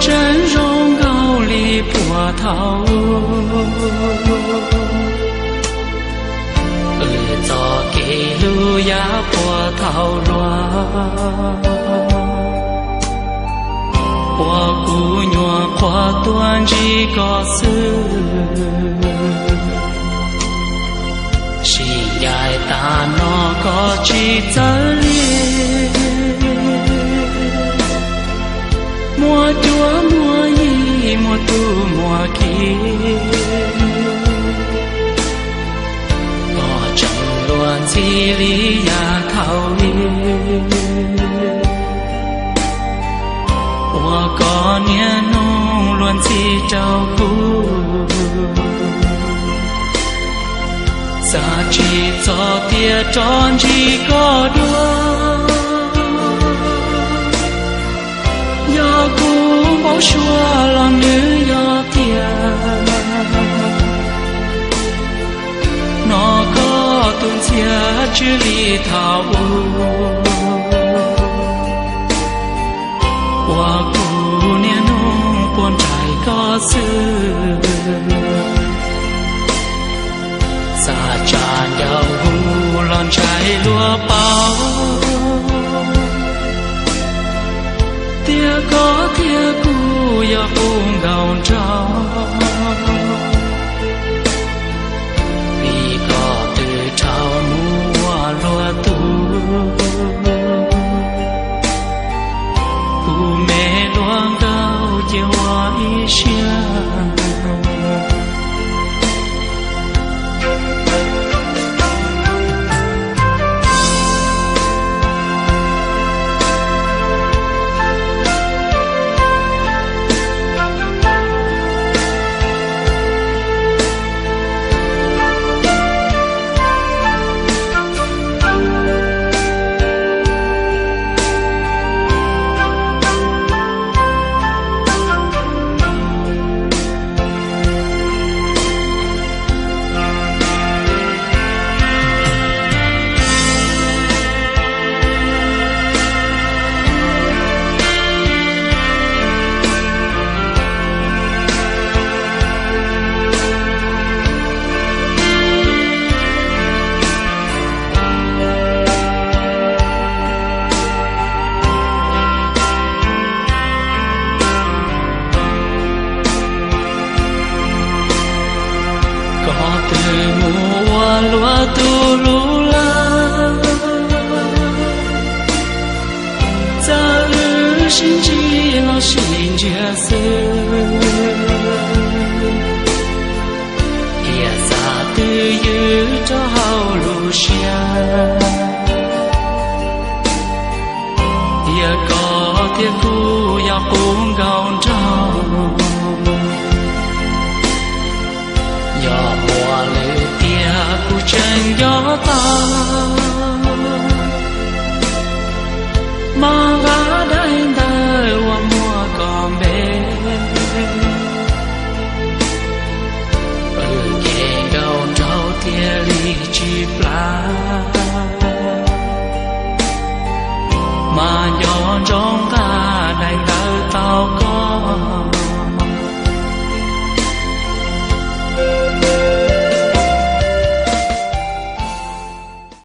tseem zoo nkaus li puag thaum ub. Wb txoj kev hlub yav puag thaum hluas, ua kuv nyuam qhuav tuaj ntsib koj xwb. Sim ncaim tas no koj tsis txawj li, muaj cuab muaj yig, muaj tub muaj ki. Koj tseem luag ntxhi li yav thaum ub, ua koj niaj hnub luag ntxhi rau kuv. Xav tsis txog tias rov ntsib koj dua, yog kuv npau suav los nws yog tiag. Hnov koj tus ntxhias tsw li thaum ub, ua kuv niaj hnub puag nraim koj xwb. Xav tsa ncauj hu los ntshai luag paub tias koj thiab kuv yog qub nkaus nraug, vim koj twb dhau mus ua luag tug. Kuv me hluas nkauj cia ua ib siab. Koj twb mus ua luag tug lub lawm, txawm wb sib ntsib los sib ntsiag xwb, thiaj xav twj ywm rau hauv lub siab. Tias koj thiab kuv yog qub nkaus nraug, yog muaj lwm tiam kuv tseem nco tau, mas